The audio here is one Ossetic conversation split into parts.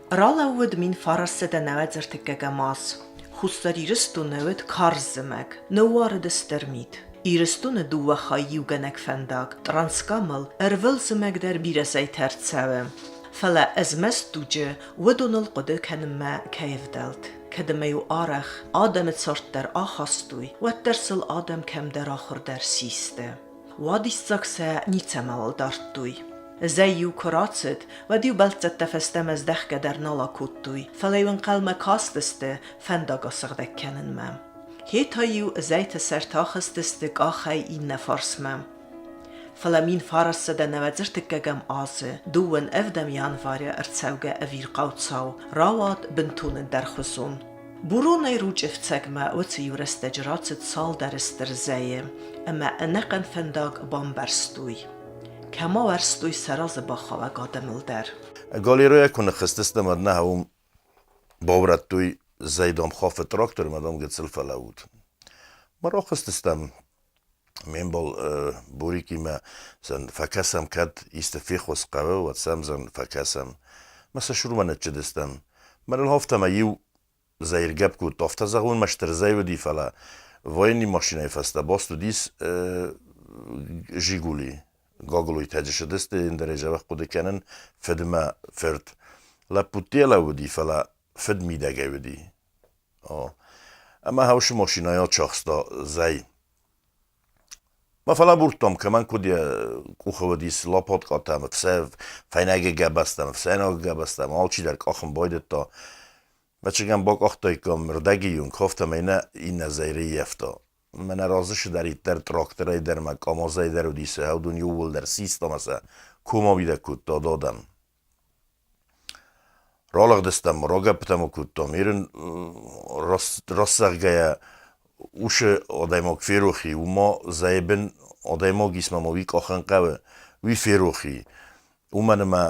Ралӕууыд 1993 аз. Хуссар Ирыстоны уыд карз зымӕг, ныууарыд стыр мит. Ирыстоны дыууӕ хай иугӕнӕг фӕндаг Транскамыл ӕрвылзымӕг дӕр бирӕ зӕйтӕ ӕрцӕуы. Фӕлӕ ӕзмӕст дуджы уыдоныл хъуыды кӕнынмӕ кӕй ӕвдӕлд, кӕд ӕмӕ-иу арӕх адӕмы цард дӕр ахастой, уӕддӕр сыл адӕм кӕмдӕр ахуыр дӕр систы. Уадиссаг сӕ ницӕмӕуал дардтой. Зӕй-иу куы рацыд, уӕд-иу бӕлццӕттӕ фӕстӕмӕ здӕхгӕ дӕр нал акодтой, фӕлӕ-иу ӕнхъӕлмӕ кастысты фӕндаг асыгъдӕг кӕнынмӕ. Хе та-иу зӕйты сӕрты ахызтысты къахӕй иннӕ фарсмӕ. Фӕлӕ 1993 азы дыууын ӕвдӕм январы ӕрцӕугӕ ӕвирхъау цау рауад бынтон ӕндӕрхуызон. Буронӕй Ручъы фцӕгмӕ уыцы иу рӕстӕджы рацыд цалдӕр стыр зӕйы ӕмӕ ӕнӕхъӕн фӕндаг бамбӕрзтой. Кӕм ауӕрстой сӕ разы бахауӕг адӕмыл дӕр. Галеройӕ куы ныххызтыстӕм, уӕд нӕ уым баурӕдтой зӕйдом хофы трактор ӕмӕ дам гыццыл фӕлӕуут. Ма рахызтыстӕм ме мбал Борикимӕ сын фӕкӕсӕм, кӕд исты феххуыс хъӕуы, уӕд сӕм зын фӕкӕсӕм. Мӕ сӕ сурмӕ ныччыдыстӕм. Мӕныл афтӕмӕй иу зӕйргӕпп кодта, афтӕ зӕгъон мӕ стыр зӕй уыди, фӕлӕ военный машинӕйы фӕстӕ баст уыдис Жигули. Гаглойтӕ цыдысты, ӕндӕрӕй дзӕбӕх хъуыды кӕнын, фыд мӕ фырт. Лӕппу лӕууыди, фӕлӕ фыд мидӕгӕй уыди. Ӕмӕ хаусы машинӕйӕ ачахста зӕй. Ма фӕлӕбурдтам, кӕмӕн куыд йӕ къухы уыдис лопаткъатӕм, фӕйнӕгы гӕбӕзтӕм, ӕфсӕйнаг гӕбӕзтӕм, алчидӕр къахын байдыдта. Мӕчыгӕн бакъахтаиккам рдӕгийон кафт ӕмӕ иннӕ иннӕ зӕй рыййӕфта. Мӕнӕ разы цыдӕриддӕр тракторӕй дӕр ӕмӕ Камазӕй дӕр уыдис, уыдон иууылдӕр систам ӕмӕ сӕ комауидӕг кодта адӕм. Ралыгъдыстӕм, рагӕппытӕ ма кодтам. Ирын растзӕгъгӕйӕ, уыцы адӕймаг ферох и, уымӕ зӕйбын адӕймаг ис ма уый къахын хъӕуы, уый ферох и. Уымӕн ӕмӕ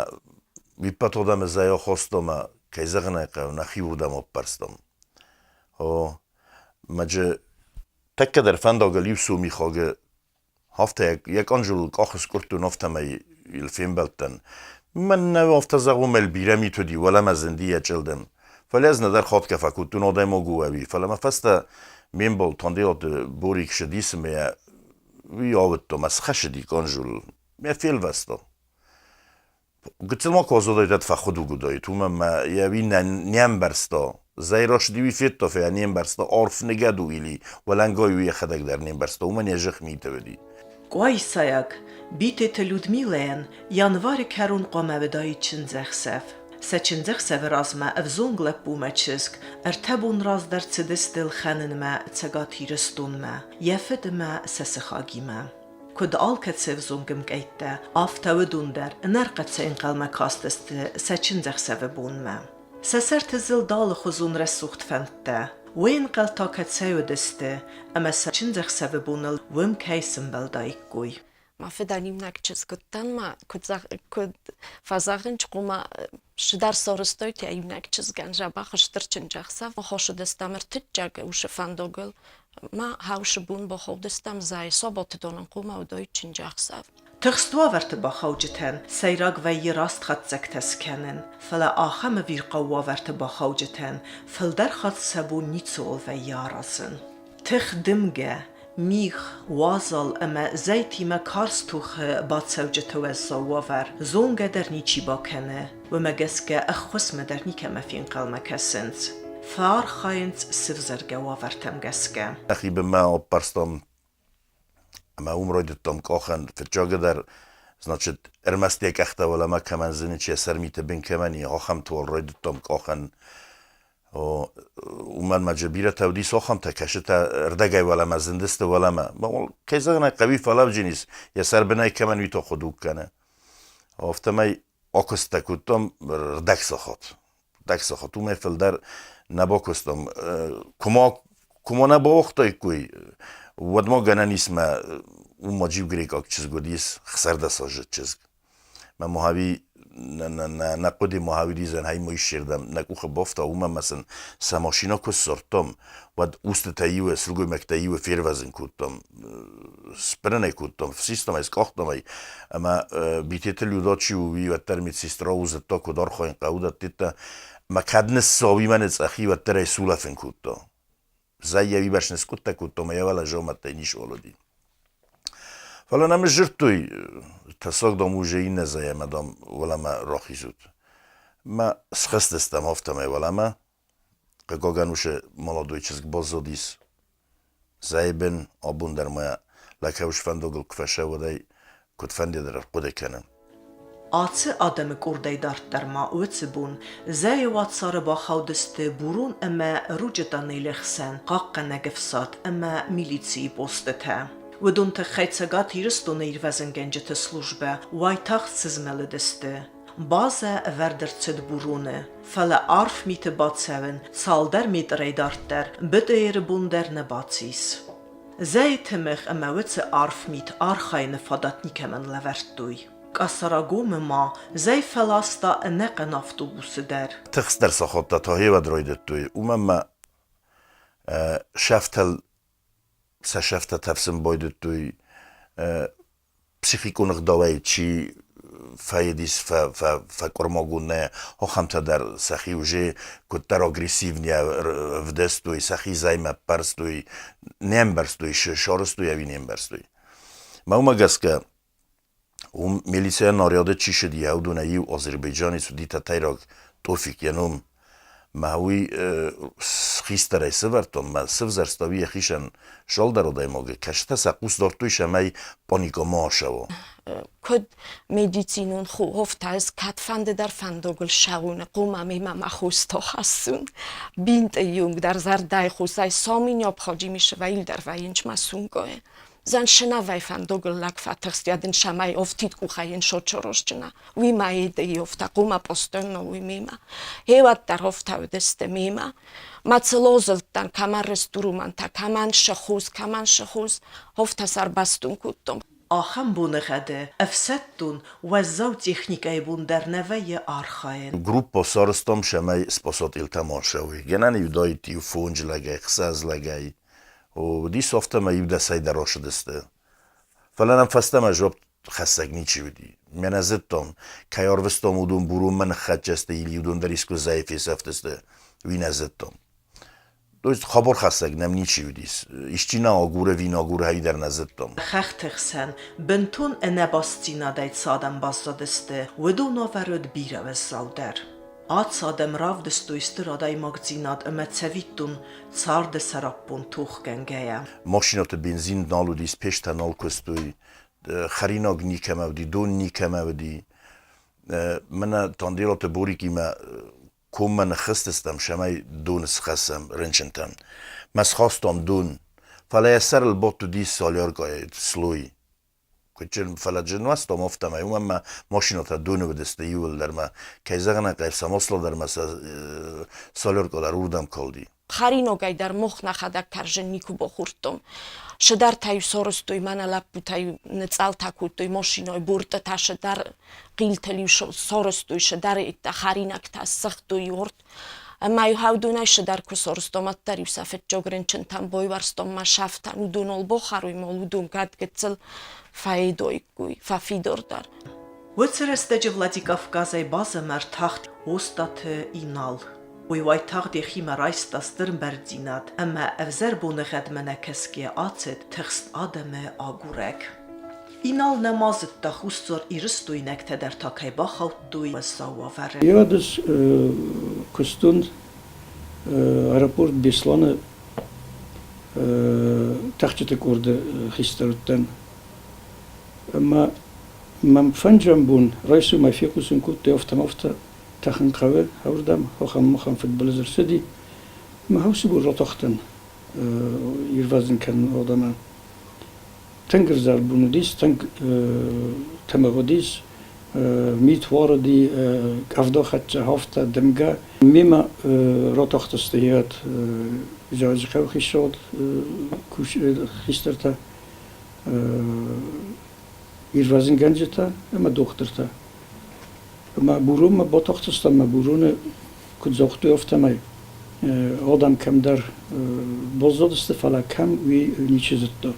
уый ӕппӕт адӕмы зӕй ахастам ӕмӕ, кӕй зӕгъын ӕй хъӕуы, нӕхи уырдӕм аппӕрстам. О, мӕджы тӕккӕ дӕр фӕндагыл иу сомихагы Афтӕ йӕ къанжолыл къах скъуырдтон, афтӕмӕй йыл фембӕлдтӕн. Мӕн нӕ афтӕ зӕгъон, мӕ бирӕ мит уыди, уӕлӕмӕ зынди йӕ чъылдым. Фӕлӕ ӕз нӕдӕр хатгӕ фӕкодтон адӕймаг у ӕви, фӕлӕ мӕ фӕстӕ ме мбал Танделаты Борик ссыдис ӕмӕ йӕ уый ауыдта, мӕ схӕссыди къанжолыл, мӕ фелвӕста. Гыццыл ма куы аззадаид, уӕд фӕхуыдуг уыдаид, уымӕн ӕмӕ йӕ уый не мбӕрста. Зӕйраст уый федта, фӕлӕ не мбӕрста, арф ныгӕд у или уӕлӕнгай уый йӕхӕдӕг дӕр не мбӕрста, уымӕн йӕ зӕхх миты уыди. Къуайсайаг Битеты Людмилӕйӕн январы кӕрон хъуамӕ уыдаид чындзӕхсӕв. Сӕ чындзӕхсӕвы размӕ ӕвзонг лӕппумӕ чызг ӕртӕ бон раздӕр цыдысты лхӕнынмӕ Цӕгат Ирыстонмӕ йӕ фыд ӕмӕ сӕ сыхагимӕ. Куыд алкӕцы ӕвзонг ӕмкъӕйттӕ, афтӕ уыдон дӕр ӕнӕрхъӕцӕй ӕнхъӕлмӕ кастысты сӕ чындзӕхсӕвы бонмӕ. Сӕ сӕрты зылд алыхуызон рӕсугъд фӕндтӕ. Уый ӕнхъӕл та кӕцӕй уыдысты, ӕмӕ сӕ чындзӕхсӕвы боныл уым кӕй сымбӕлдаиккой. Мӕ фыдӕн иунӕг чызг уыдтӕн ма, куыд, куыд фӕзӕгъынч, хъума сыдӕр сорыстойтӕ иунӕг чызгӕн дзӕбӕх стыр чындзӕхсӕв хосыдыстӕм ӕртыччаг усы фӕндогыл Ма хаусы бон бахаудыстӕм зӕй Соботы донӕн хъумӕ уыдой чынджӕхсӕв. Тыхст уавӕрты бахауджытӕн сӕйраг вӕййы раст хатдзӕгтӕ скӕнын, фӕлӕ ахӕм ӕвирхъау уавӕрты бахауджытӕн фылдӕр хатт сӕ бон ницыуал вӕййы аразын. Тых дымгӕ, мигъ, уазал ӕмӕ зӕйтимӕ карз тохы бацӕуджыты уӕззау уавӕр зонгӕ дӕр ничи бакӕны, Уымӕ гӕсгӕ ӕххуысмӕ дӕр никӕмӕ фенхъӕлмӕ кӕсынц, фӕархайынц сывзаргӕ уавӕртӕм гӕсгӕ. Нӕхи бынмӕ аппӕрстам ӕмӕ уым райдыдтам къахӕн. Фыццагыдӕр, значит, ӕрмӕст йӕ къӕхтӕ уӕлӕмӕ кӕмӕн зыны, чи йӕ сӕр миты бын кӕмӕн и, ахӕмты уал райдыдтам къахӕн. Уымӕн ма бирӕтӕ уыдис ахӕмтӕ, кӕсытӕ ӕрдӕгӕй уӕлӕмӕ зындысты уӕлӕмӕ. Кӕй зӕгъын ӕй хъӕуы, фӕлӕвджын ис, йӕ сӕр бынӕй кӕмӕн уый та хуыдуг кӕны. Афтӕмӕй акуыстӕ кодтам рдӕгсахат. Рдӕгсахат уымӕй фылдӕр нӕ бакуыстам. Куы ма, куы ма нӕ бауагътаиккой, уӕд ма гӕнӕн ис мӕ уым ма джиу грекъаг чызг уыдис, хсӕрдӕсаздзыд чызг. Мӕ Мохави Нӕ хъуыди ма уыди хай ма исчердӕм нӕ къухы бафта, уымӕн ӕмӕ сын сӕ машинӕ куы ссардтам, уӕд устытӕ иуы, сылгоймӕгтӕ иуы фервӕзын кодтам, сбырын ӕй кодтам, систам ӕй, скъахтам ӕй. Ӕмӕ Битеты Людо чи у, уый уӕддӕр медсестра у, зыдта, куыд архайын хъӕуы, уыдӕттӕ. Ӕмӕ кӕд ныссау, мӕ ныцъӕхи, уӕддӕр ӕй сулӕфын кодта. Зӕй йӕ уыйбӕрц ныскъуыдтӕ кодта ӕмӕ йӕ уӕлӕ зӕумӕттӕй ницыуал уыди. Фӕлӕ нӕм сдзырдтой, тӕссаг, дам, у же иннӕ зӕй ӕмӕ, дам, уӕлӕмӕ рахизут. Мӕ схызтыстӕм афтӕмӕй уӕлӕмӕ. Хъыгагӕн, уыцы молодой чызг баззадис зӕйы бын, абон дӕр ма лӕгхӕус фӕндагыл куы фӕцӕуы, уӕд ӕй куыдфӕнды дӕр ӕрхъуыды кӕны. Ацы адӕмы къордӕй дарддӕр ма уыцы бон зӕйы уацары бахаудысты Бурон ӕмӕ Ручъы тъанелы хсӕн хъахъхъӕнӕг ӕфсад ӕмӕ милицийы постытӕ. Уыдон тыххӕй Цӕгат Ирыстоны ирвӕзынгӕнджыты службӕ уайтагъд сызмӕлыдысты. Базӕ ӕвӕрд ӕрцыд Буроны, фӕлӕ арф миты бацӕуын цалдӕр метрӕй дарддӕр БТР-ы бон дӕр нӕ бацис. Зӕйы тымыгъ ӕмӕ уыцы арф мит архайыны фадат никӕмӕн лӕвӕрдтой. Къасарагомы ма зӕй фӕласта ӕнӕхъӕн автобусы дӕр. Тыхстдӕр сахаттӕ та гъеуӕд райдыдтой, уымӕн ӕмӕ сӕфтӕл сӕ сӕфтӕ тӕфсын байдыдтой, психикон ӕгъдауӕй чи фӕедис, фӕкъуырмагонд нӕ, ахӕмтӕ дӕр сӕхи уже куыддӕр агрессивнее ӕвдыстой, сӕхи зӕймӕ ӕппӕрстой, не ӕмбӕрстой, сарӕзтой ӕви не ӕмбӕрстой. Мӕ уымӕ гӕсгӕ уым милицӕйӕн наряды чи цыди, уыдонӕй иу Азербайджаны цыди тӕтӕйраг Тофик йӕ ном. Мӕ уый хистӕрӕй сывӕрдтон, мӕ сывзӕрста уый йӕхицӕн сӕлдӕр адӕймаги, кӕстӕ сӕ хъус дардтой, цӕмӕй паникӕ ма ацӕуа. Куд медицинон хугъуфтӕ ӕз кӕдфӕнды дӕр фӕндогыл сӕуун, хъума мемӕ мӕ хустӕ хӕссун. Бинтъийунг дӕр зӕрдӕй хусӕй сомин необходимый дӕр вӕййынч мӕ сумкӕйы. Заншинавай фӕндогыл лӕг фӕтыхст, шамай офтид къухӕй шочоросджына. Уый ма еды офта, хъума постонно уый мемӕ. Гъеуӕддӕр офта уыдысты мемӕ. Ма цылозылдтӕн, кӕмӕн рестуруманта, кӕмӕн сыхуз, кӕмӕн сыхуз, офта сӕрбастун кодтон. Ахӕм боныгъӕды ӕфсӕддон уӕззау техникӕйы бон дӕр нӕ вӕййы архайын. Группа сарӕзтам, цӕмӕй спасательтӕ ма ссӕуой. Гӕнӕн уыдаид иу фондз лӕгӕй, ӕхсӕз лӕгӕй. Уыдис афтӕ ӕмӕ иу дӕсӕй дӕр рацыдысты. Фӕлӕ нӕм фӕстӕмӕ жопт хӕссӕг ничи уыди. Мӕнӕ зыдтон, кӕй арвыстон, уыдон Буронмӕ ныххӕццӕ сты или уыдон дӕр искуы зӕйы фесӕфтысты, уый нӕ зыдтон. То есть хабархӕссӕг нӕм ничи уыдис. Исчи нӕ агуры ӕви нӕ агуры, уый дӕр нӕ зыдтон. Хӕхты хсӕн бынтон ӕнӕбастдзинадӕй цы адӕм баззадысты, уыдон ӕвӕрд бирӕ уӕззаудӕр. Ацы адӕм равдыстой стыр адӕймагдзинад ӕмӕ цӕвиттон царды сӕраппонд тохгӕнгӕйӕ. Машинӕты бензин нал уыдис, печтӕ нал куыстой, хӕринаг никӕмӕ уыди, дон никӕмӕ уыди. Мӕнӕ Танделаты Борикимӕ коммӕ ныххызтыстӕм, цӕмӕй дон схӕссӕм рынчынтӕн. Мӕ схастам дон, фӕлӕ йӕ сӕрыл бадт уыдис соляркӕйы слой. Куыд фӕлӕ нуӕзтам, афтӕмӕй, уымӕн мӕ машинӕтӕ доны уыдысты иууылдӕр мӕ, кӕй зӕгъын ӕй хъӕуы, сӕ масло дӕр мӕ сӕ соляркӕ дӕр уырдӕм калди. Хӕринагӕй дӕр мох нӕхӕдӕг кӕрзын никуы бахордтон. Сыдӕртӕ-иу сарӕзтой, мӕнӕ лӕппутӕ-иу ныцъӕлтӕ кодтой машинӕйы бортытӕ, сыдӕр хъилтыл-иу сарӕзтой, сыдӕр хӕринӕгтӕ ссыгътой орт. Ӕмӕ-иу хӕудонӕй сыдӕр куы сарӕзтам, уӕддӕр-иу сӕ фыццаг рынчынтӕн байуӕрстам мӕ сӕфтӕн, уыдоныл бахӕрой мӕ уыдон кӕд гыццыл фӕедоиккой, фӕфидардӕр. Уыцы рӕстӕджы Владикавказӕй базӕмӕ ӕртахт Остъаты Инал. Уый уайтагъд йӕхимӕ райста стыр ӕмбӕрддзинад ӕмӕ ӕвзӕр боныгъӕдмӕ нӕ кӕсгӕ ацыд тыхст адӕмы агурӕг. Инал нӕма зыдта, хуссар ирыстойнӕгтӕ дӕр та кӕй бахаудтой уӕззау уавӕры. Йӕ куыстон аэропорт Бесланы тӕхджыты къорды хистӕр уыдтӕн. Ӕмӕ мӕм фӕнджӕм бон райсомӕй фехъусын кодтой афтӕ-афтӕ тӕхын хъӕуы ӕврдӕм, ахӕм-ахӕм фыдбылыз ӕрцыди. Мӕ уыцы бон ратахтӕн ирвӕзын кӕнын адӕмӕн. Тынг ӕвзӕр бон уыдис, тынг тымыгъ уыдис, мит уарыди, къӕвда хӕццӕ хафта, дымгӕ. Мемӕ ратахтысты йӕ Дзӕуджыхъӕуы хицауад хистӕртӕ, ирвӕзынгӕнджытӕ ӕмӕ дохтыртӕ. Ӕмӕ Буронмӕ батахтыстӕм ӕмӕ Буроны куыд загътой, афтӕмӕй адӕм кӕмдӕр баззадысты, фӕлӕ кӕм, уый ничи зыдта.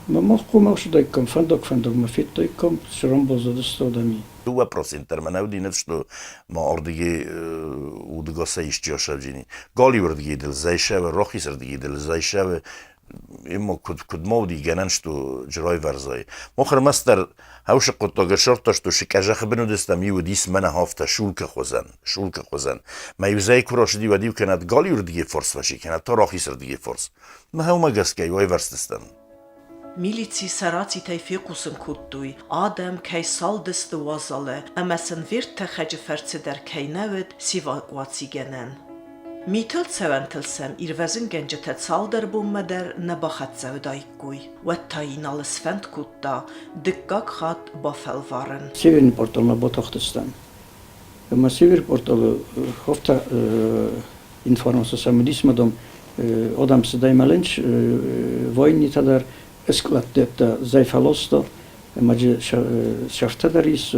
Ӕмӕ мах хъуамӕ ацыдаиккам фӕндаг-фӕндагмӕ, федтаиккам, цы ран баззадысты адӕм. 2% дӕр мӕ нӕ уыди ныфс, ма ардыгӕй удӕгасӕй исчи асӕвджини. Галиуырдыгӕй дыл зӕйсӕвы, рахизырдыгӕй дыл зӕйсӕвы, ема куыд, куыд ма уыди гӕнӕн, что джырайвӕрзӕй. Мах ӕрмӕстдӕр хӕусы хъуыддаг ссардта, что сыкъӕзӕхы бын уыдыстӕм, иу уыдис мӕнӕ афтӕ шулкы хуызӕн, шулкы хуызӕн. Мӕ иу зӕй куы рацыди, уӕд-иу кӕнӕ галиуырдыгӕй фарс фӕци, кӕнӕ та рахизырдыгӕй фарс. Мӕ уымӕ гӕсгӕ иу айвӕрстыстӕм. Милици сарацитӕй фехъусын кодтой, адӕм кӕй салдысты уазалы ӕмӕ сын верттӕхӕджы фӕрцы дӕр кӕй нӕ уыд севакуацигӕнӕн. Митыл цӕуӕнтыл сӕм ирвӕзынгӕнджытӕ цалдӕр бонмӕ дӕр нӕ бахӕццӕ уыдаиккой. Уӕд та Инал сфӕнд кодта дыккаг хатт бафӕлварын. Северный порталмӕ батахтыстӕм. Ӕмӕ Север порталы афтӕ информаци цымыдисмӕ дам адӕм цыдӕй мӕлынц, войнитӕ дӕр скъладтӕ зӕй фӕласта, ӕмӕ дзы сӕфтӕ дӕр ис,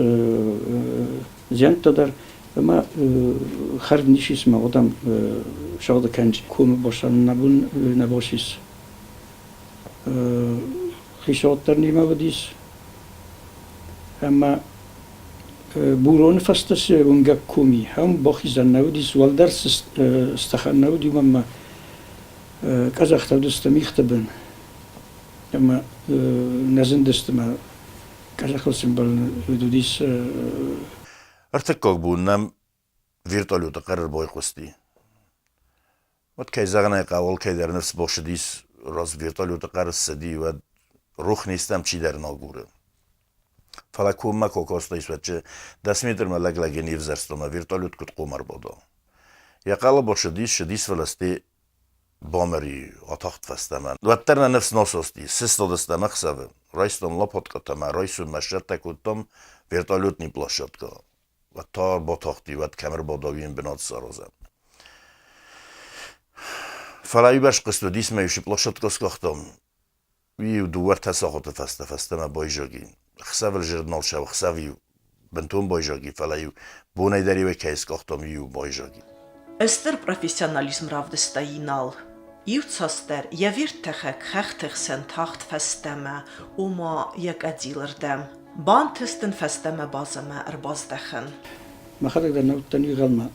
зиӕнттӕ дӕр, ӕмӕ хӕрд ничи ис, ӕмӕ адӕм сагъды кӕнынц. Комы басан нӕ бон нӕ бацис. Хицауад дӕр немӕ уыдис, ӕмӕ Буроны фӕстӕ цы уынгӕг ком и, ам бахизӕн нӕ уыдис, уӕлдӕр цы стӕхӕн нӕ уыди, уымӕн ма къӕдзӕхтӕ уыдысты мигъты бын ӕмӕ нӕ зындысты мӕ къӕдзӕхыл сӕмбӕлын уыдис. Ӕртыккаг бон нӕм вертолеты хъӕр ӕрбайхъуысти. Уӕд, кӕй зӕгъын ӕй хъӕуы, алкӕйдӕр ныфс бахсыдис, раз вертолеты хъӕр ссыди, уӕд рох не стӕм чидӕр нагуры. Фӕлӕ коммӕ куы акастаис, уӕд 10 метрмӕ лӕг-лӕги не взӕрста ӕмӕ вертолет куыд хъом ӕрбада. Йӕ хъӕлӕба ссыдис, ссыдис, фӕлӕ сте бамыр и, атахт фӕстӕмӕ. Уӕддӕр нӕ ныфс насасти, сыстадыстӕм ӕхсӕвы, райстам лопаткӕтӕ ӕмӕ райсоммӕ сцӕттӕ кодтам вертолетный площадкӕ. Уӕд та ӕрбатахти, уӕд кӕм ӕрбадауин бынат саразӕм. Фӕлӕ уыйбӕрц хъызт уыдис мӕ иу площадкӕ скъахтам. Уый-иу дыууӕ-ӕртӕ сахаты фӕстӕ фӕстӕмӕ байзаги. Ӕхсӕвыл зырд нал сӕу, ӕхсӕв-иу бынтон байзаги, фӕлӕ-иу бонӕй дӕр-иу ӕй кӕй скъахтам, уый-иу байзаги. Стыр профессионализм равдыста Инал. Иуцасдӕр йӕ верттӕхӕг хӕхты хсӕн тахт фӕстӕмӕ, ома йӕ къӕдзилырдӕм. Бантыст ын фӕстӕмӕ базӕмӕ ӕрбаздӕхын. Мӕхӕдӕг дӕр нӕ уыдтӕн уигъӕлмӕ.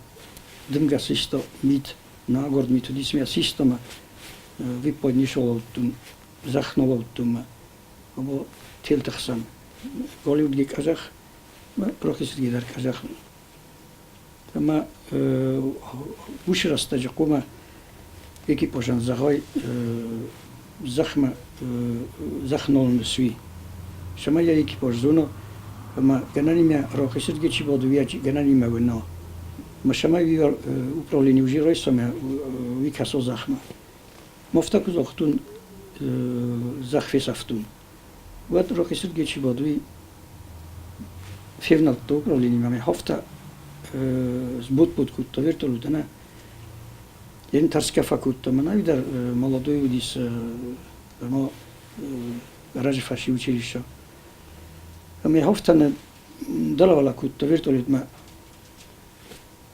Дымгӕ систа мит, нӕ агуырд мит уыдис мӕ систа мӕ виппайд не солӕудтон, зӕхх нал уыдтон мӕ телты хсӕн. Голливудги къӕдзӕх, мӕ рахизырдыгӕй дӕр къӕдзӕх. Ӕмӕ уыцы рӕстӕджы хъуамӕ экипажӕн зӕгъай зӕхмӕ зӕхх нал ныссуи. Цӕмӕй йӕ экипаж зона, ӕмӕ гӕнӕнимӕ рахизырдыгӕй чи бады, уый гӕнӕнимӕ уына. Ӕмӕ цӕмӕй уый управлени уже райса ӕмӕ уый кӕса зӕхмӕ. Мафта куы загътон, зӕхх фесӕфтон, уӕд рахизырдыгӕй чи бады, уый февнӕлдта управленимӕ ӕмӕ афтӕ сбуд-буд кодта вертолет ӕмӕ йын тӕрсгӕ фӕкодта. Мӕнӕй дӕр молодой уыдис ӕмӕ раджы фӕси училище. Ӕмӕ афтӕ нӕ дӕлӕвӕлӕ кодта вертолетмӕ.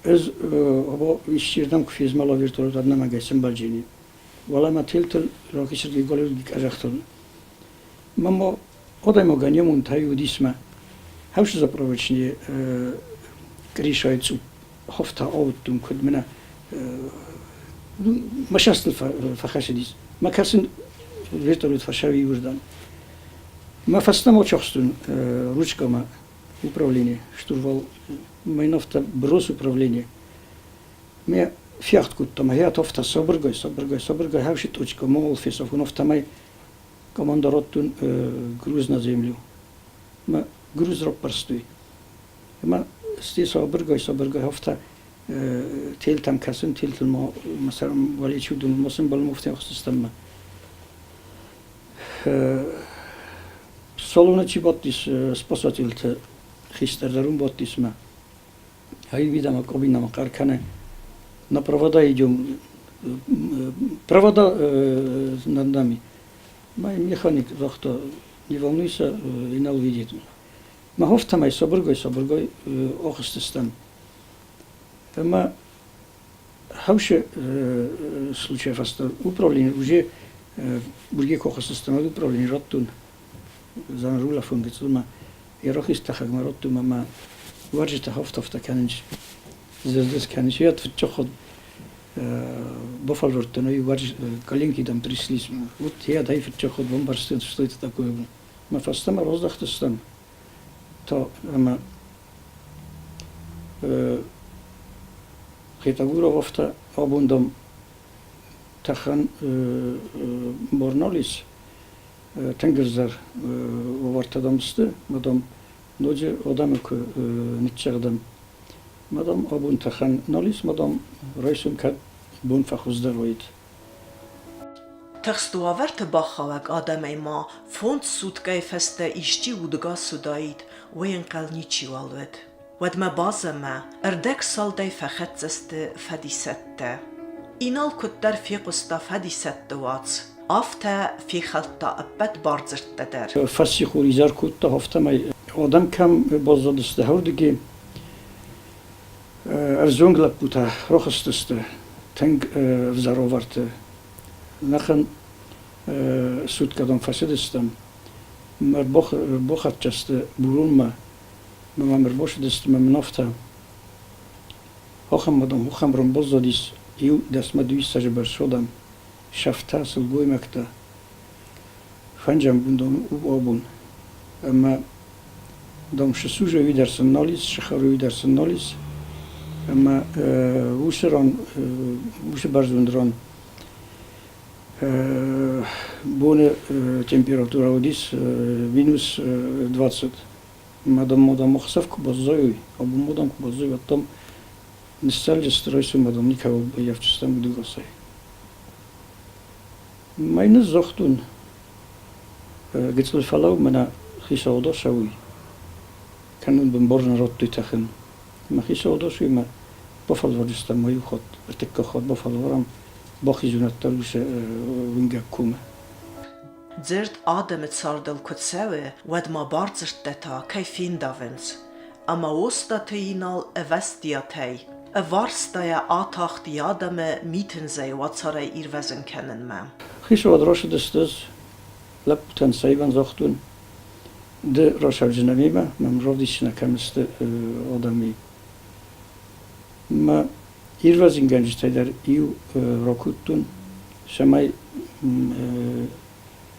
Ӕз исчердӕм куы фезмӕла вертолет, ӕнӕмӕнгӕй сӕмбӕлджени. Уӕлӕмӕ телтыл рахизырдыгӕй голливудги къӕдзӕхтыл. Мама адӕймагӕн йе монтӕй уыдис мӕ хӕфсы заправочный крышайы цъупп хафта ауыдтон, куыд мӕнӕ мӕ састыл фӕхӕцыдис. Мӕ кӕсын вертолет фӕсӕуи уырдӕм. Мӕ фӕстӕмӕ чахстон ручкӕмӕ управление, штурвал, мӕн афтӕ брос управление. Ме фехт кодтам, хӕт афтӕ сабыргай, сабыргай, сабыргай хӕфсы точка мол фесӕфун, афтӕмӕй команда раттун груз на землю. Мӕ груз раппӕрстой. Ӕмӕ сте сабыргай, сабыргай афтӕ телтӕм кӕсын, телтыл ма уӕле чудун, ма сымбӕлм афтӕ ӕхсыстӕм. Салоны чи бадтис спасательты хистӕр дӕр уым бадтис мӕ. Ай, кабинама хъӕр кӕны. На провода идем, провода над нами. Мой механик загъта, не волнуйся, Инал видит. Ма афтӕмӕй сабыргай-сабыргай ахызтыстӕм. Ӕмӕ хӕусы случай фӕстӕ управление уже бурге куы ахызтыстӕм, уӕд управление радтон Занрулафон гыццылмӕ йӕ рахиз тӕхӕгмӕ радтон ӕмӕ уӕрджытӕ хафт-хафтӕ кӕнынц, зыр-зыр кӕнынц. Йӕ фыццаг бафӕлвӕрдтон, ой, коленки там тряслись. Вот я дай фыццаг хатт бамбӕрстон, что это такое. Мӕ фӕстӕмӕ раздӕхтыстӕм та ӕмӕ Хетагуров афтӕ абон дам тӕхӕн бар нал ис, тынг ӕвзӕр уавӕртӕ дам сты, ма дам ноджы адӕмы куы ныццӕгъдӕм. Ма дам абон тӕхӕн нал ис, ма дам райсом кӕд бон фӕхуыздӕр уаид. Тыхст уавӕрты бахауӕг адӕмӕй ма 5 суткӕйы фӕстӕ исчи удыгас уыдаид, уый ӕнхъӕл ничиуал уыд. Уӕдмӕ базӕмӕ ӕрдӕгсалдӕй фӕхӕццӕ сты фӕдисӕттӕ. Инал куыддӕр фехъуыста фӕдисӕтты уац, афтӕ фехӕлдта ӕппӕт бардзырдтӕ дӕр. Фӕссихор изӕр кодта, афтӕмӕй адӕм кӕм баззадысты, уырдыги ӕвзонг лӕппутӕ рахызтысты тынг ӕвзӕр уавӕрты. Нӕхъӕн суткӕдон фӕцыдыстӕм. Ӕрбахӕццӕ сты Буронмӕ, ма мӕм ӕрбацыдысты мӕ мын афтӕ: Ахӕм адӕм, ахӕм ран баззадис иу дӕсмӕ дыууиссӕдзы бӕрц адӕм, сӕфтӕ, сылгоймӕгтӕ. Фӕнджӕм бундон у абон. Ӕмӕ дам сысужа уый дӕр сын нал ис, сыхӕры уый дӕр сын нал ис. Ӕмӕ уыцы ран, уыцы бӕрзонд ран боны температурӕ уыдис минус 20. Мадам мадам ӕхсӕв куы баззайой, абон мадам куы баззайой, уӕд дам ныссӕлджысты райсом мадам никӕуыл баййафджыстӕм удӕгасӕй. Мӕ ныззагътон, гыццыл фӕлӕуу, мӕнӕ хицауад ацӕуй, кӕнон бын радтой тӕхын. Мӕ хицауад ацӕуй мӕ бафӕлвардыстӕм ма иу хатт, ӕртыккаг хатт бафӕлварӕм, бахизунӕдтӕ уыцы уынгӕг комы. Дзырд адӕмы цардыл куы цӕуы, уӕд ма бардзырдтӕ та кӕй фендавынц. Ӕмӕ Остъаты Инал ӕвӕстиатӕй, ӕварстайӕ атахт йӕ адӕмы митындзӕй уацарӕй ирвӕзын кӕнынмӕ. Хицауад рацыдысты ӕз лӕппутӕн цӕйвӕн загътон, ды рацӕудзынӕ мемӕ, мӕм равдисдзынӕ кӕм сты адӕмы. Мӕ ирвӕзынгӕнджытӕй дӕр иу ракодтон, цӕмӕй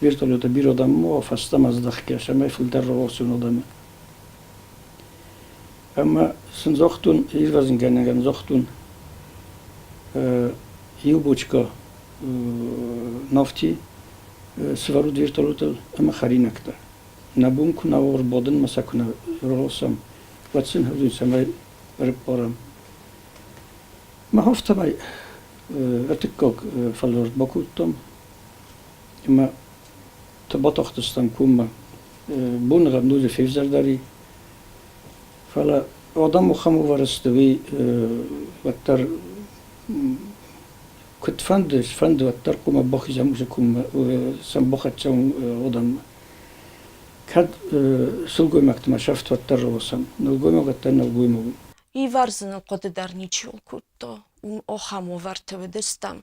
вертолеты бирӕ адӕм ма уа, фӕстӕмӕ здӕхгӕ, цӕмӕй фылдӕр раласой адӕмы. Ӕмӕ сын загътон, ирвӕзынгӕнӕгӕн загътон, иу бочкӕ нафти сывӕрут вертолетыл ӕмӕ хӕринӕгтӕ. Нӕ бон куы нӕ уа ӕрбадынмӕ сӕ куы нӕ раласӕм, уӕд сын хӕрдзон, цӕмӕй ӕрыппарӕм. Мах афтӕмӕй ӕртыккаг фӕлвӕрд бакодтам ӕмӕ батахтыстӕм коммӕ. Боныгъӕд ноджы февзӕрдӕр и. Фӕлӕ адӕм ахӕм уавӕры сты, уый уӕддӕр куыдфӕнды, сфӕнды, уӕддӕр хъуамӕ бахизӕм уыцы коммӕ, сӕм бахӕццӕ адӕммӕ. Кӕд сылгоймӕгтимӕ сӕфт уӕддӕр раласӕм, нӕлгоймаг уӕддӕр нӕлгоймаг у. Ивӕрзыны хъуыды дӕр ничиуал кодта, уым ахӕм уавӕрты уыдыстӕм.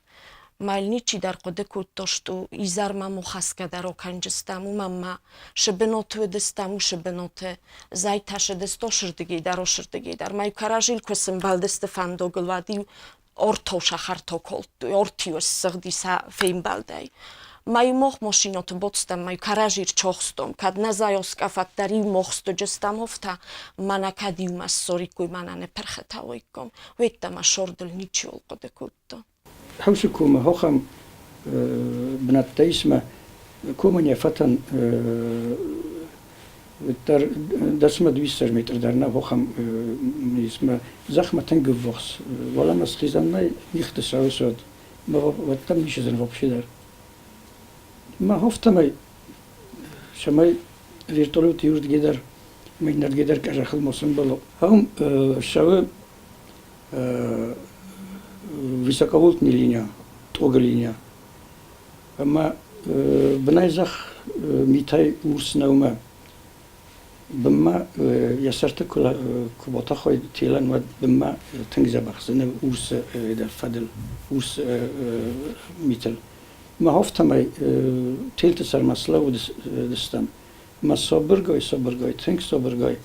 Мӕл ничи дӕр хъуыды кодта, что изӕрмӕ мо хӕсгӕ дӕр акӕнджыстӕм, уымӕн ма шы быноты уыдыстӕм, уышы быноты зӕйтӕ шыдысты ошырдыгӕй дӕр, ошырдыгӕй дӕр. Мӕ кӕрӕжил куы сымбӕлдысты фӕндагыл, уӕд-иу орто сахарто колдтой, ортио ссыгъди сӕ фембӕлдӕй. Мӕ мох машинаты боцтӕм, мӕ кӕрӕжир чохстом, кӕд нӕ зайоскъӕфат дӕр иу мохстуджыстӕм офта, мӕнӕ кӕд иумӕ ссориккой, мӕнӕ нӕ пырхытӕ уаикком, уеддӕмӕ сордыл ничиуал хъуыды кодта. Хӕусы комы хохӕм бынӕттӕ ис мӕ комӕн йӕ фӕтӕн дӕр дӕсмӕ 200 метр дӕр нӕ хохӕм ис мӕ зӕхмӕ тынг ӕввахс. Уӕлӕмӕ схизӕн нӕй, мигъты сӕуы уӕддӕр ницы зын вообще дӕр. Мӕ афтӕмӕй, цӕмӕй вертолет иуырдыгӕй дӕр ӕмӕ иннӕрдыгӕй дӕр къӕдзӕхыл ма сӕмбӕла. Ам цӕуы высоковольтный линия, тъогы линия. Ӕмӕ бынӕй зӕхх митӕй урс нӕумӕ. Бынмӕ йӕ сӕрты куы батӕхой телӕн, уӕд бынмӕ тынг дзӕбӕх зыны урс фӕдыл, урс митыл. Мӕ афтӕмӕй телты сӕрмӕ слӕууыдыстӕм. Мӕ сабыргай, сабыргай, тынг сабыргай,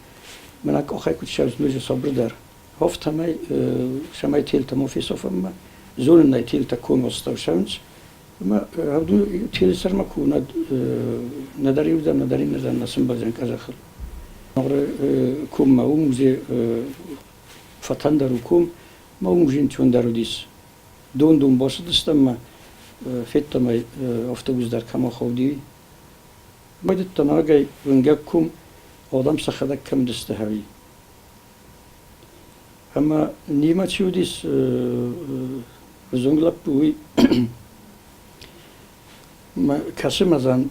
мӕнӕ къухӕй куыд ссӕуынц, ноджы сабырдӕр. Афтӕмӕй, цӕмӕй телтӕ ма фесафӕм, зонын ӕй, телтӕ комы астӕу ссӕуынц. Ӕмӕ телы сӕрмӕ ку нӕдӕр иуырдӕм, нӕдӕр иннӕрдӕм нӕ сӕмбӕлдзӕн къӕдзӕхыл. Коммӕ уым уыдзи фӕтӕндӕр у ком, ма уым зынтондӕр уыдис. Дон-дон бацыдыстӕм ӕмӕ федтам ӕй, автобус дӕр кӕм ахауди. Байдыдта нагӕй уынгӕг ком, адӕм сӕхӕдӕг кӕм уыдысты ӕви. Ӕмӕ немӕ чи уыдис ӕвзонг лӕппу, уый кӕсы мӕзӕн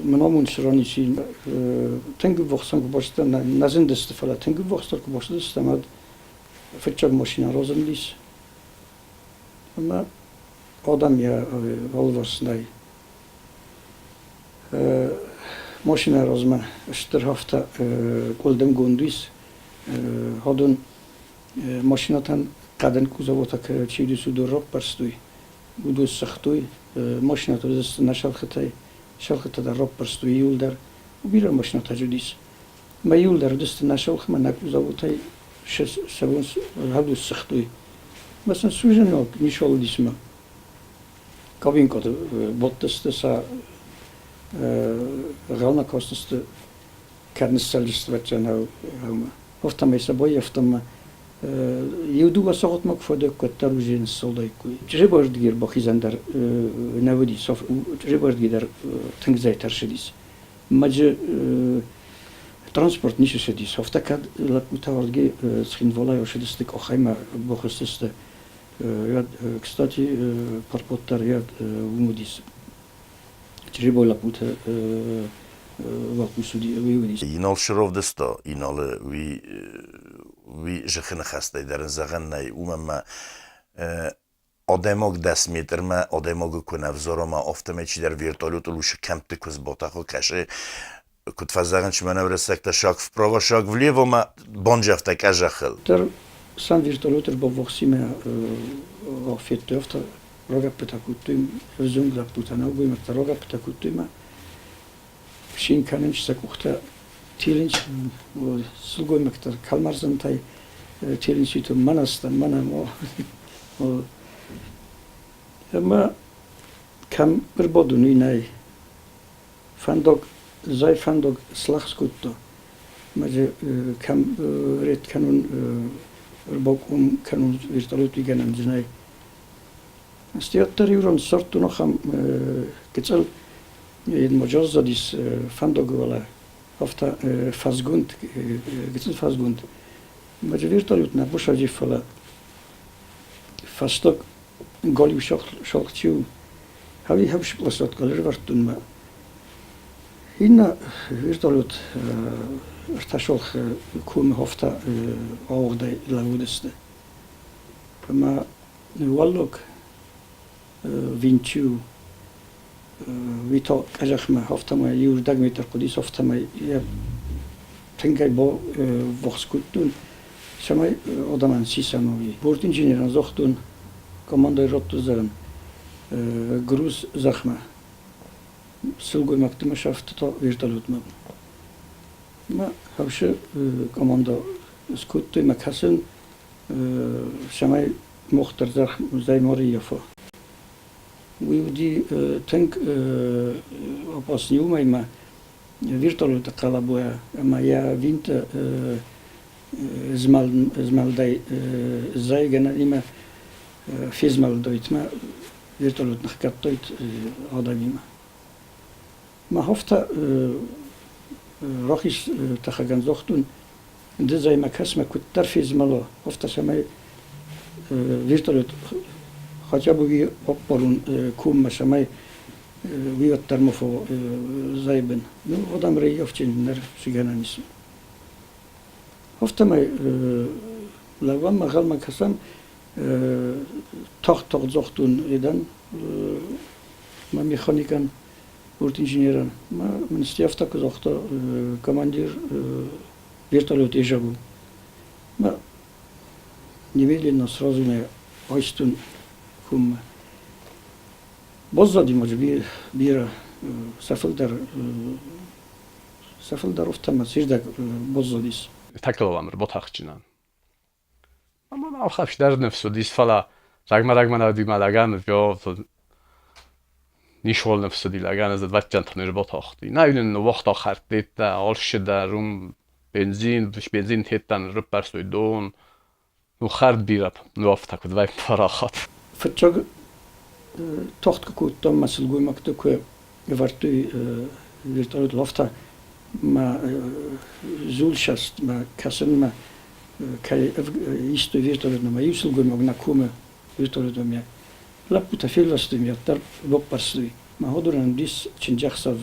мын амонд сран ис, тынг ӕввахсӕн куы бацыдтӕн, нӕ зындысты, фӕлӕ тынг ӕввахсдӕр куы бацыдыстӕм, уӕд фыццаг машинӕ разындис. Ӕмӕ адӕм йӕ алыварс нӕй. Машинӕ размӕ стыр афтӕ къуылдымгонд ис. Уыдон машинӕтӕн хъӕдын кузовотӕ чи уыдис, уыдон раппӕрстой, уыдон ссыгътой. Машинӕтӕ уыдысты нӕ сӕлхытӕй, сӕлхытӕ дӕр раппӕрстой иуылдӕр. Бирӕ машинӕтӕ уыдис. Мӕ иуылдӕр уыдысты нӕ сӕлхмӕ, нӕ кузовотӕй цӕуынц, уыдон ссыгътой. Мӕ сын сузинаг ницуал уыдис мӕ. Кабинкоты бодтысты сӕ гъӕлмӕ кастысты, кӕд ныссӕлдысты ӕмӕ афтӕмӕй сӕ баййӕфтам иу-дыууӕ сахатмӕ куы фӕдӕг, куыддӕр уже ныссылдаиккой. Чъребаздыги ӕрбахизӕн дӕр нӕ уыдис, Чъребаздыги дӕр тынг зӕй тӕрсыдис. Маджы транспорт ницы цыдис, афтӕ кӕд лӕппутӕ уырдыгӕй Цхинвалӕй ӕрцыдысты къахӕй бахызтысты. Кстати, парпот дӕр уым уыдис. Чъребой лӕппутӕ уӕлхъус уый уыдис. Инал сровдыста, Иналы уый уый зыхы ныхӕстӕй дӕр ын зӕгъӕн нӕй, уымӕн ма адӕймаг 10 метрмӕ адӕймагы куы нӕ взара ма афтӕмӕй чидӕр вертолетыл уыцы кӕмтты куы сбатӕхы кӕсы, куыд фӕзӕгъынц мӕнӕ уырыссӕгтӕ, шаг вправо, шаг влево ма бонджӕфтӕ къӕзӕхыл. Дӕр сам вертолет ӕрбаввахсимӕ федтой, афтӕ рагӕппытӕ кодтой, ӕвзонг лӕппутӕ, нӕлгоймӕгтӕ рагӕппытӕ кодтой ӕмӕ цин кӕнынц, сӕ къухтӕ телынц, сылгоймӕгтӕ кӕлмӕрзӕнтӕй телынц мӕнӕ стӕм, мӕнӕ ӕмӕ кӕм ӕрбадун, уый нӕй. Фӕндаг, зӕй фӕндаг слӕгъз кодта. Ма же кӕм ред кӕнун, ӕрбаком кӕнун вертолети гӕнӕн нӕй. Стӕй иу ран ссардтон ахӕм гыццыл маджаззадис фӕндагы уӕлӕ, афтӕ фӕзгонд, гыццыл фӕзгонд. Маджы вертолет нӕ бусади, фӕлӕ фӕстаг галиу сахт чи у, хӕви хӕвспласат галервӕрдтон мӕ. Иннӕ вертолет ӕртӕ комы афтӕ ауыгъдӕй лӕууыдысты. Ӕмӕ уӕллаг винчи у, уый та къӕдзӕхмӕ афтӕмӕй иу рдӕг метр хъуыдис, афтӕмӕй йӕ тынгӕй баввахс кодтон, цӕмӕй адӕмӕн сисӕн уый. Бортинженерӕн загътон, командӕйы радтой зӕгъын, груз зӕхмӕ. Сылгоймӕгты мӕ сӕфтыдта вертолетмӕ. Мӕ хӕфсы командӕ скодтой мӕ кӕсын, цӕмӕй мох дӕр зӕй ма рыййафа. Уый уыди тынг опасный уымӕй ӕмӕ вертолеты хъӕлӕбойӕ ӕмӕ йӕ винты змӕлдӕй зайгӕнӕнимӕ фезмӕлдойт мӕ вертолет ныхгӕдтойт адӕмимӕ. Мӕ афтӕ рахиз тӕхӕгӕн загътон, ды зӕймӕ кӕс мӕ куыддӕр фезмӕла, афтӕ цӕмӕй вертолет хотя бы уый ӕппарун коммӕ, цӕмӕй уый уӕддӕр ма зайбын. Ну, адӕм реййафджын ныр цы гӕнӕн ис. Афтӕмӕй лӕууӕм, ӕнхъӕлмӕ кӕсӕм, тагъд-тагъд загътон едӕн мӕ механикӕн. Бортинженерӕн. Ма мын стӕфта куы загъта командир вертолет ежагу. Ма немедленно сразу мӕ айстон куммӕ. Баззади ма бирӕ сӕ фылдӕр сӕ фылдӕр офтӕмӕ сирдӕг баззадис. Такылаламыр ботахчынан. Ама ныфс уыдис, фӕлӕ рагмӕ-рагмӕ нӕ уыди лӕгӕн, нишол ныфс уыди лӕгӕн, ez vatjantani botachti. Näynin vohta alsida rum benzin, benzin tettan rupperstui don. Nu хӕрд бирӕ нуӕфтӕ куыд вӕййы парахат. Фыццаг тохт куы кодтам, мӕ сылгоймӕгты куы ӕвӕрдтой вертолет лафта, мӕ зулсаст, мӕ кӕсынмӕ кӕй истой вертолетмӕ, мӕ иу сылгоймаг нӕ комы вертолетмӕ. Лӕппутӕ фелвӕстой ме ддӕр баппӕрстой. Мӕ ходурӕн уыдис чындзӕхсӕв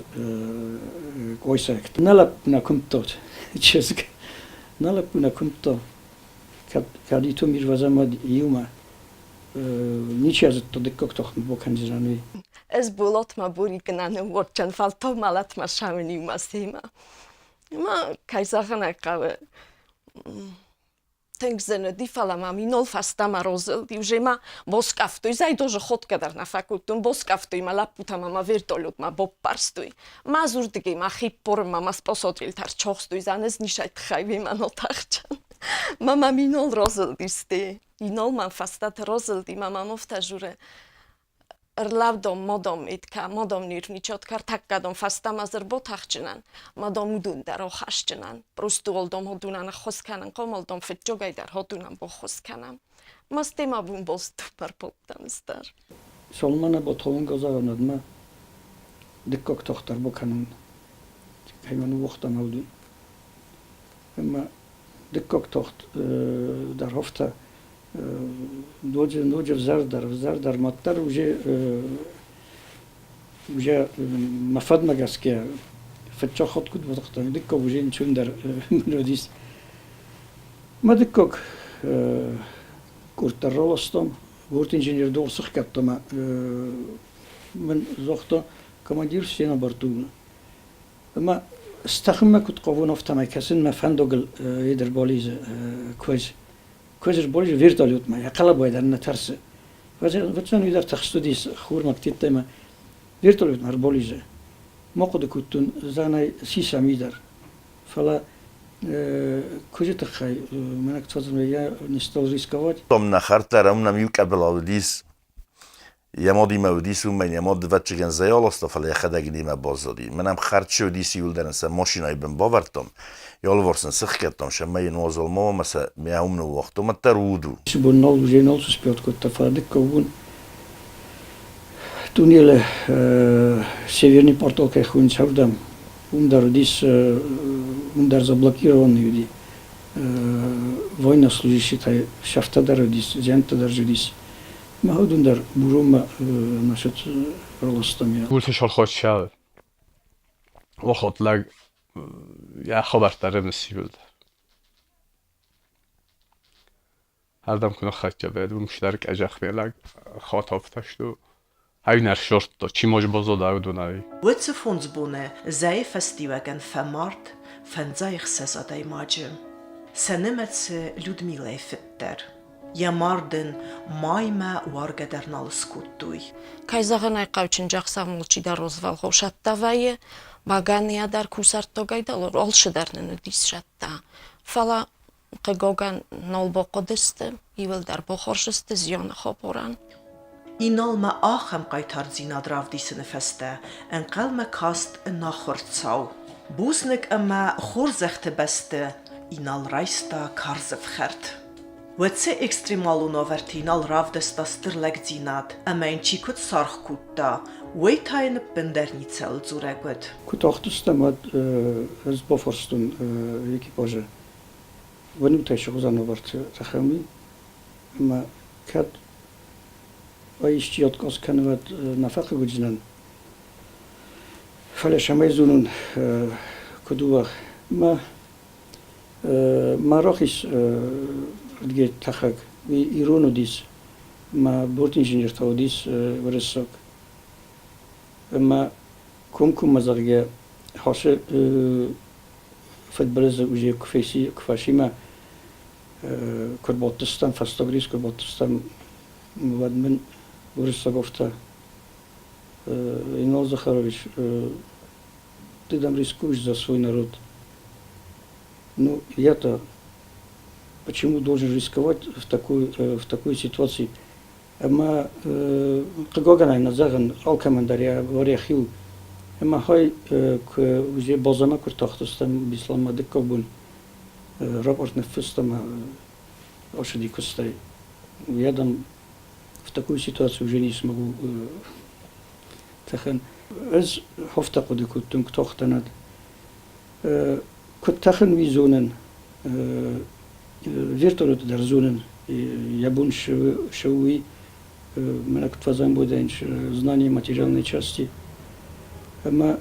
къойсӕгты. Нӕ лӕппу нӕ куымдта, чызг. Нӕ лӕппу нӕ куымдта. Кӕд итом ирвӕзӕм, уӕд иумӕ ничи зыдта дыккаг тохмӕ бакӕндзынӕн, уый. Ӕз болатмӕ буригына ныууордтӕн, фӕлтау мӕлӕтмӕ сауын иумӕ семӕ. Ӕмӕ, кӕй зӕгъын ӕй хъӕуы, тынг зын уыди, фӕлӕ мӕм инол фӕстӕмӕ розылди. Уже ма боскъӕфтой, зайдожы ходгӕ дӕр нӕ фӕкодтон, боскъӕфтой мӕ лӕппутӕ мӕ мӕ вертолетмӕ боппӕрстой. Ма зурдыгӕй ма хиппорынмӕ ма спосотрилтӕ рчохстой, занез нисай тыххӕй уемӕ нотахчан. Ма мӕм инол розылдисты. Инол мӕм фӕстӕты розылди, ма мӕм офтӕ журы. Ӕрлӕвдом модом итка, модом нирвничотка, ӕртӕккӕдом фӕстӕмӕ зӕрботахджынӕн, мадом уыдон дӕр охасджынӕн. Просто олдом ходунӕн ӕххуыс кӕнӕн, хъомолдом фыдджогӕй дӕр ходунӕн боххуыс кӕнӕм. Мастема бун болступар поптамстар. Солмана ботолон газаонадмӕ дыккаг тох дӕр бакӕнун. Кӕй ныууагътам аудын. Ӕмӕ дыккаг тохт дӕр афтӕ ноджы ноджы взӕрдӕр, взӕрдӕр маддӕр уже уже мӕ фӕдмӕ гӕсгӕ фыццаг хатт куыд базыдтон, дыккаг уже ничундӕр мын уыдис. Мӕ дыккаг къорд дӕр раластам, бортинженер дор сыхгӕдта мӕ мын загъта командир все на борту. Ӕмӕ стӕхынмӕ куыд хъавон, афтӕмӕй кӕсын мӕ фӕндагыл едер бализы куыдз. Куыдз ӕрбализы вертолетмӕ, йӕ хъӕлӕбайы дӕр нӕ тӕрсы. Фӕцӕн уый дӕр тыхст уыдис хурмӕ ктеттӕмӕ. Вертолетмӕ ӕрбализы. Ма хъуыды кодтон, зӕгъынӕй сисӕм уый дӕр. Фӕлӕ куыдзы тыххӕй мӕнӕ куыд я не стал рисковать. Том нӕ хӕрдта, ам нӕм иу къӕбыла уыдис. Йӕ мадимӕ уыдис, уымӕн йӕ мад дывӕццӕгӕн зӕй аласта, фӕлӕ йӕхӕдӕг немӕ баззади. Мӕн ӕм хӕрд чи уыдис, иуылдӕр ын сӕ машинӕйы бын бавӕрдтам, йӕ алыварс ын сыхгӕдтам, сӕ мӕ йын уазал ма ӕмӕ сӕ мӕ уым ныууагътам, ӕддӕр уд у. Уыцы бон нал уже нал сыспиот кодта, фӕлӕ дыккаг бон туннелы Северный портал кӕй хуыйынц, ардӕм, уым дӕр уыдис, уым дӕр заблокированный уыди. Военнослужащитӕй сӕфтӕ дӕр уыдис, зиӕнттӕ дӕр уыдис. Мӕ уыдон дӕр Буронмӕ насчет раластам я. Курсы шолхотшал. Охотлаг я хабӕрттӕ рымысивылд. Ардӕм куы ныххӕццӕ вӕд, уым стӕр къӕзӕхмелаг хатафтӕсту. Ӕвнӕр сордта, чи мож бозода уыдонӕй. Уыцы фондз боны зӕйы фӕстиуӕгӕн фӕмард 56 адӕймаджы. Сӕ нымӕцы Людмилӕйы фыд дӕр. Йӕ мард ын маймӕ уаргӕ дӕр нал скодтой. Кӕй зӕгъын ӕй хъӕуы, чындзӕхсӕв мулчидӕр розвӕлгъау сӕттӕ вӕййы, бӕгӕныйӕ дӕр кусӕрттагӕй дӕр алцыдӕр нын уыдис сӕттӕ. Фӕлӕ, хъыгагӕн, нал бахъуыдысты, иуылдӕр бахорз сты зианы хабарӕн. Иналмӕ ахӕм хъайтардзинад равдисыны фӕстӕ ӕнхъӕлмӕ каст ӕнахуыр цау. Бузныг ӕмӕ хорзӕхты бӕсты Инал райста карз ӕфхӕрд. Уӕд сӕ экстремалон уавӕрты Инал равдыста стыр лӕгдзинад ӕмӕ йын чи куыд саргъ кодта, уый та йын ӕппындӕр ницӕуыл дзурӕг уыд. Куы тахтыстӕм, уӕд ӕз бафарстон экипажы, Ванютӕй сыгъдзӕн уавӕрты тӕхӕм, ӕмӕ кӕд исчи отказ кӕны, уӕд нӕ фӕхъыг уыдзынӕн. Фӕлӕ цӕмӕй зонун, куыд у, мӕ Мӕ рахиз ӕрдгӕй тӕхӕг уый ирон уыдис, мӕ бортинженер та уыдис уырыссаг. Ӕмӕ Комкоммӕ зӕгъгӕ, хосы фыдбылызы уже куы фӕци, куы фӕци мӕ куы рбадтыстӕм, фӕстаг рейс куы рбадтыстӕм, уӕд мын уырыссаг афтӕ Инал Захарович, ты там рискуешь за свой народ. Ну, я-то почему должен рисковать в такой ситуации? Ӕмӕ хъыгагӕн нӕ зӕгъын, алкӕмӕн дӕр йӕ уӕрӕх иу. Ӕмӕ хай куы уже базӕмӕ куы ртахтыстӕм Бесланмӕ дыккаг бон, рапорт ныффыстам ацыди куыстӕй. Я там в такую ситуацию уже не смогу тӕхын. Ӕз афтӕ хъуыды кодтон, куы тахтӕн куыд тӕхын, уый зонын. Вертолеты дӕр зонын. Йӕ бон цы у, уый мӕнӕ куыд фӕзамбойдаин знание материальной части. Ӕмӕ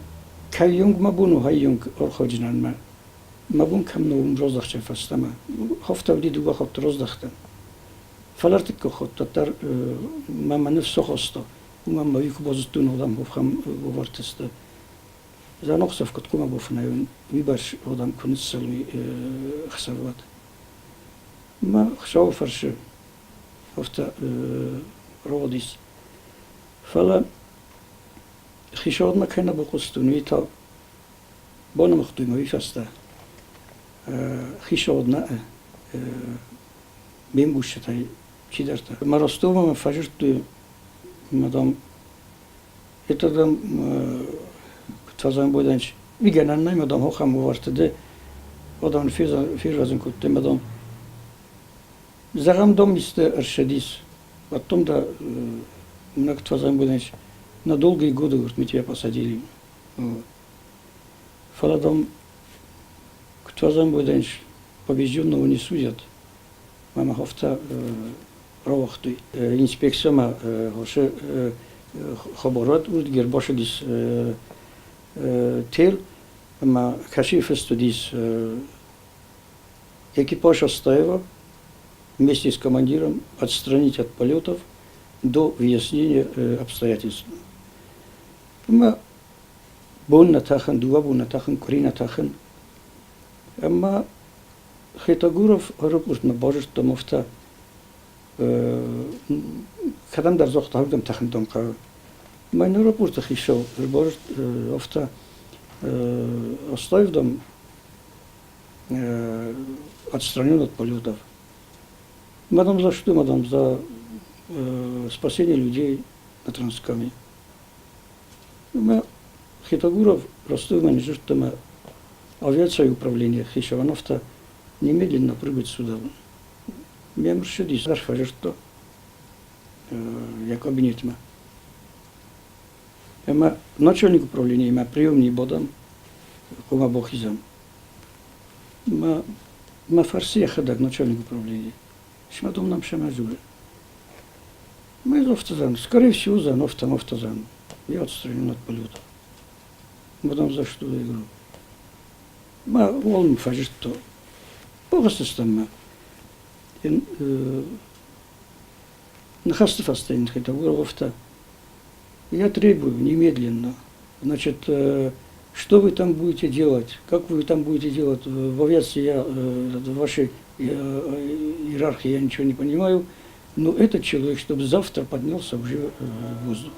кӕййонг мӕ бон у, хаййонг ӕрхауджынӕн мӕ бон кӕм нӕ, уым раздӕхджын фӕстӕмӕ. Афтӕ уыди дыууӕ хатты раздӕхтӕн. Фӕлӕ ӕртыккаг хатт дӕр мӕ мӕ ныфс ахаста. Уымӕн мӕ уый куы базыдтон, уӕд ӕм уавӕртысты. Занохсӕв куыд хъуамӕ бафынӕй уыйбӕрц адӕм куы ныццӕуой ӕхсӕвуат. Мӕ Хуыцауы фӕрцы афтӕ рауадис. Фӕлӕ хицауадмӕ кӕй нӕ бахъуыстон, уый та банымыгътой мӕ уый фӕстӕ. Хицауад нӕ ме мгусджытӕй чидӕртӕ. Мӕ Ростовмӕ фӕзырдтой, мадам, это дам, куыд фӕзамбойдӕн, уый гӕнӕн нӕй, мадам, хохӕм уавӕрты ды адӕмы фервӕзын кодтой, мадам. Зӕгъӕм, дом исты ӕрсадис, потом да, много фӕзамбойдӕн, на долгие годы, говорит, мы тебя посадили. Фӕлӕ, дам, куыд фӕзамбойдӕн, побежденного не судят. Мӕ афтӕ рауагътой. Инспекциямӕ хосы хабарад уырдыгӕй ӕрбацыдис тел ӕмӕ кӕцы фыст уыдис экипаж Астаева вместе с командиром отстранить от полетов до выяснения обстоятельств. Ӕмӕ бон нӕ тӕхын, дыууӕ бон нӕ тӕхын, къуыри нӕ тӕхын. Ӕмӕ Хетагуров аэропортмӕ базыдтам афтӕ, кӕдӕмдӕр загъта, ардӕм тӕхын хъӕуы. Мӕн аэропорты хицау афтӕ оставив дам отстранен от полетов. Мадам, за что, мадам, за спасение людей на Транскаме. Ӕмӕ Хетагуров Ростовмӕ ныззырдта ӕмӕ авиацийы управление хицауӕн афтӕ немедленно прибыть сюда. Ме мрсыдис дӕр фӕзырдта йӕ кабинетмӕ. Ӕмӕ начальник управлениемӕ приемный бадӕм, хъуамӕ бахизӕм. Мӕ, мӕ фӕрсы йӕхӕдӕг начальник управления. Смӕ дом нам сӕмӕ дзуры. Мы завтра, скорее всего, за автозан. Я отстранен от полета. Потом за что я говорю? Ма он фӕзырдта. Бахызтыстӕм мӕ. Ныхӕсты фӕстӕ йын Хетагуров-то я требую немедленно. Значит, что вы там будете делать, как вы там будете делать в авиации, я в вашей иерархии я ничего не понимаю, но этот человек, чтобы завтра поднялся уже в воздух.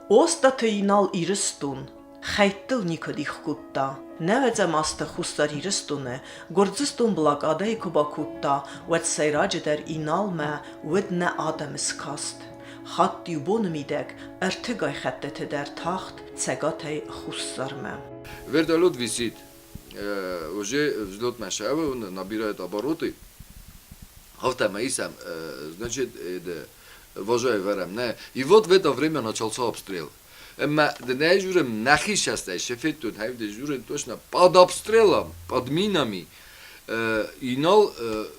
Остъаты Инал Ирыстон хӕйттыл никуы дих кодта. Нӕуӕдзӕм азты Хуссар Ирыстоны Гуырдзыстон блокадӕйы куы бакодта, уӕд сӕйраджыдӕр Иналмӕ уыд нӕ адӕмы скаст. Хатт иу боны мидӕг ӕртыгай хӕттыты дӕр тахт Цӕгатӕй Хуссармӕ. Вертолет висит. Уже взлет машины, он набирает обороты. Автомаисам, значит, вожай варам. И вот в это время начался обстрел. Ӕмӕ дын ӕй журӕм нӕхи састӕй сӕ федтон, хӕвдӕй журӕм точно под обстрелом, под минами. Инал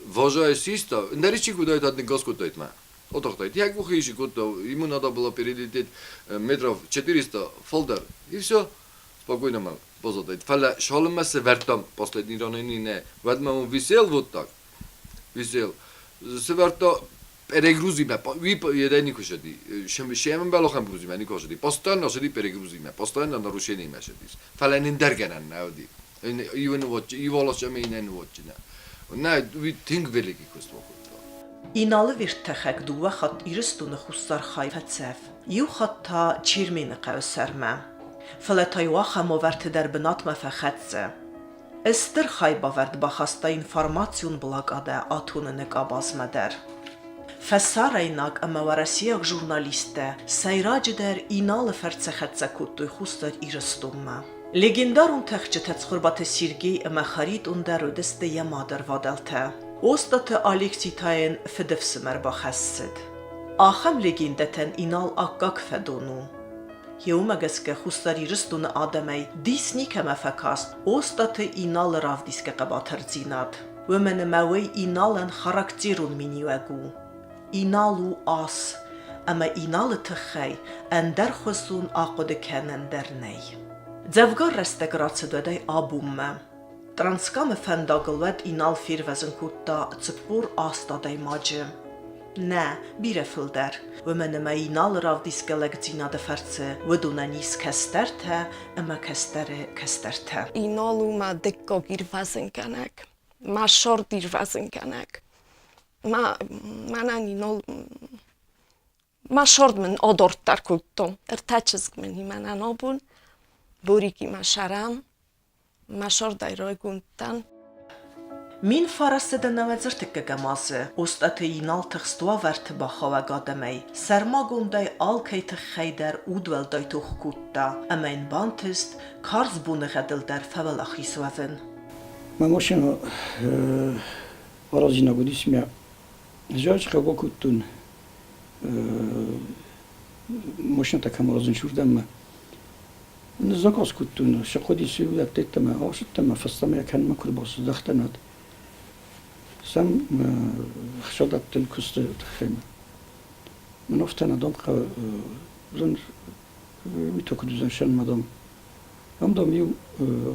вожай систа, ӕндӕр куыдайт ныггаз кодтаид мӕ. Отахтайт. Я къухы исик кодта, ему надо было перелететь метров 400 фылдӕр. И все, спокойно мӕ базадайт. Фӕлӕ шалынмӕ сӕвӕрдтам последний ранени нӕ. Уӕдмӕ он висел вот так, висел. Сӕвӕрдта. Перегрузимӕ, уый никуы сыди. Се мбӕлохӕн грузимӕ никуы сыди. Постоянно сыди перегрузимӕ, постоянно нарушениимӕ сыдис. Фӕлӕ нын дӕр гӕнӕн нӕ уыди. Иволос ӕмӕ иннӕ ныуотджынӕ. Нӕ, уый тынг великий куыст бакодта. Иналы верттӕхӕг дыууӕ хатт Ирыстоны хуссар хай фӕцӕф, иу хатт та Чермены хъӕуы сӕрмӕ. Фӕлӕ та иу ахӕм уавӕрты дӕр бынатмӕ фӕхӕццӕ. Стыр хайбавӕрд бахаста информацион блокадӕ атоныны къабазмӕ дӕр. Фӕсарӕйнаг ӕмӕ уӕрӕсейаг журналисттӕ сӕйраджыдӕр Иналы фӕрцы хӕццӕ кодтой Хуссар Ирыстонмӕ. Легендарон тӕхджытӕ Цхуырбаты Сергей ӕмӕ Харитон дӕр уыдысты йӕ мадӕрвадӕлтӕ. Остъаты Алексий та йын фыдыфсымӕр бахӕссыд. Ахӕм легендӕтӕн Инал аккаг фӕдон у. Уымӕ гӕсгӕ Хуссар Ирыстоны адӕмӕй дис никӕмӕ фӕкаст Остъаты Иналы равдисгӕ хъӕбатырдзинад. Уымӕн ӕмӕ уый Иналӕн характерон миниуӕг у. Инал у ас, ӕмӕ Иналы тыххӕй ӕндӕрхуызон ахъуыды кӕнӕн дӕр нӕй. Дзӕвгар рӕстӕг рацыд уӕдӕй абонмӕ. Транскамы фӕндагыл уӕд Инал фервӕзын кодта 48 адӕймаджы. Нӕ, бирӕ фылдӕр, уымӕн ӕмӕ Иналы равдисгӕ лӕгдзинады фӕрцы уыдонӕн ис кӕстӕртӕ ӕмӕ кӕстӕры кӕстӕртӕ. Инал у мӕ дыккаг ирвӕзынгӕнӕг, мӕ сӕрд ирвӕзынгӕнӕг. Мӕ, мӕнӕн Инал мӕ сӕрд мын адарддӕр кодта. Ӕртӕ чызг мын и мӕнӕн абон, Борикимӕ сӕрӕн, Мӕ сӕрдӕй райгонд дӕн. 1993 азы Остъаты Инал тыхст уавӕрты бахауӕг адӕмӕй сӕрмагондӕй алкӕй тыххӕй дӕр удуӕлдай тох кодта ӕмӕ йын бантыст карз боныгъӕдыл дӕр фӕуӕлахиз уӕвын. Мӕ машинӕ аразинаг уыдис мӕ зӕрдӕ бакодтон машинӕтӕ кӕм аразынц, уырдӕммӕ. Ныззакъаз кодтон, сӕ хъуыди ӕддӕмӕ ацыдтӕн ӕмӕ фӕстӕмӕ кӕнынмӕ куы рбацыдӕхтӕн, уӕд сӕм хсӕдӕттӕн куысты тыххӕй мӕн афтӕ нӕ дам хъӕуы уый та куыд уыдзӕн сӕнмӕ дам ам дам иу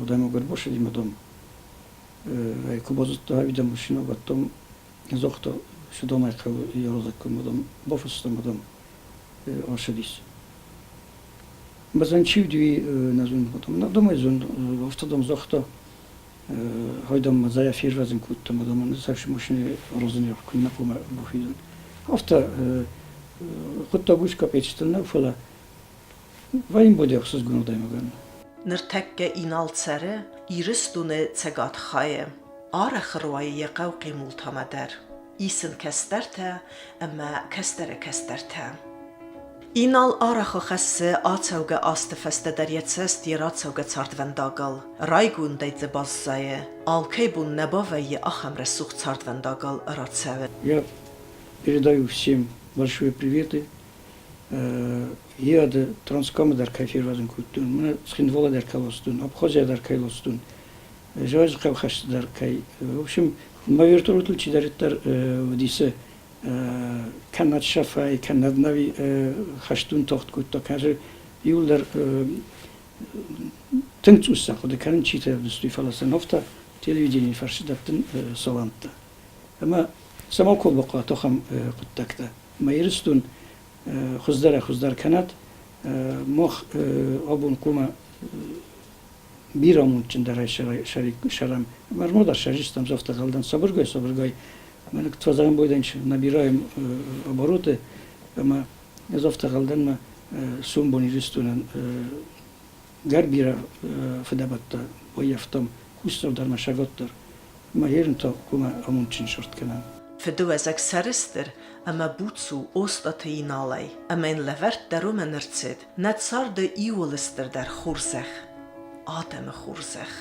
адӕймаг ӕрбацыди мӕ дам ӕй куы базыдта ӕви дам машинӕ бадтам загъта цы дам ӕй хъӕуы йӕ мӕ дам бафыста мӕ дам ацыдис. Базан чи уыди, нӕ зонын, потом нӕ домӕй зон, афтӕ дам загъта, хайдам ма зая фервӕзын кодта, ма дам цас машинӕ аразын куыннӕ хъуамӕ бафидон. Афтӕ хъуыддаг ус капечытыл нӕу, фӕлӕ вӕййын боди ӕхсызгон адӕймагӕн. Ныртӕккӕ Инал цӕры Ирыстоны цӕгат хайы. Арӕх руайы йӕ хъӕу Хъемултамӕ дӕр. Ис ын кӕстӕртӕ ӕмӕ кӕстӕры кӕстӕртӕ. Инал арӕх хӕссы ацӕугӕ азты фӕстӕ дӕр йӕ цӕст йӕ рацӕугӕ цардвӕндагыл. Райгондӕй дзы баззайы, алкӕй бон нӕ бавӕййы ахӕм рӕсугъд цардвӕндагыл рацӕуын. Я передаю всем большие приветы. Еады Транскамы дӕр кӕй фервӕзын кодтон, мӕнӕ Цхинвалы дӕр кӕй ластон, Абхазия дӕр кӕй ластон, Зӕуджыхъӕуы хӕсты дӕр кӕй. В общем, мӕ вертолетыл чидӕриддӕр уыдисы кӕнӕд шӕфӕй, кӕнӕд нӕви хӕстон тохт кодта, кӕнӕ иуылдӕр тынг цъус сӕ хъуыды кӕнын читӕ ӕвдыстой, фӕлӕ сӕ нывтӕ телевиденийы фӕрцы дӕттын саламттӕ. Ӕмӕ цӕмӕ кол бахъуа тохӕм хъуыддӕгтӕ. Ӕмӕ Ирыстон хуыздӕрӕй-хуыздӕр кӕнӕд. Мах абон хъуамӕ бирӕ амондджындӕрӕй сӕрӕм. Ӕмӕ сӕрыстӕм завтра галдан сабыргай-сабыргай. Мы твазаем бойдан набираем обороты, ӕмӕ завтра галданмӕ сомбон Ирыстонӕн гӕр бирӕ фыдӕбӕттӕ баййӕфтам, хуссар дӕр ӕмӕ сӕгат дӕр. Ӕмӕ ерын та хъуамӕ амондджын сырд кӕнӕм. Фыдыуӕзӕг сӕрыстыр ӕмӕ буц у Остъаты Иналӕй, ӕмӕ йын лӕвӕрд дӕр уымӕн ӕрцыд, нӕ царды иууыл стырдӕр хорзӕх, адӕмы хорзӕх.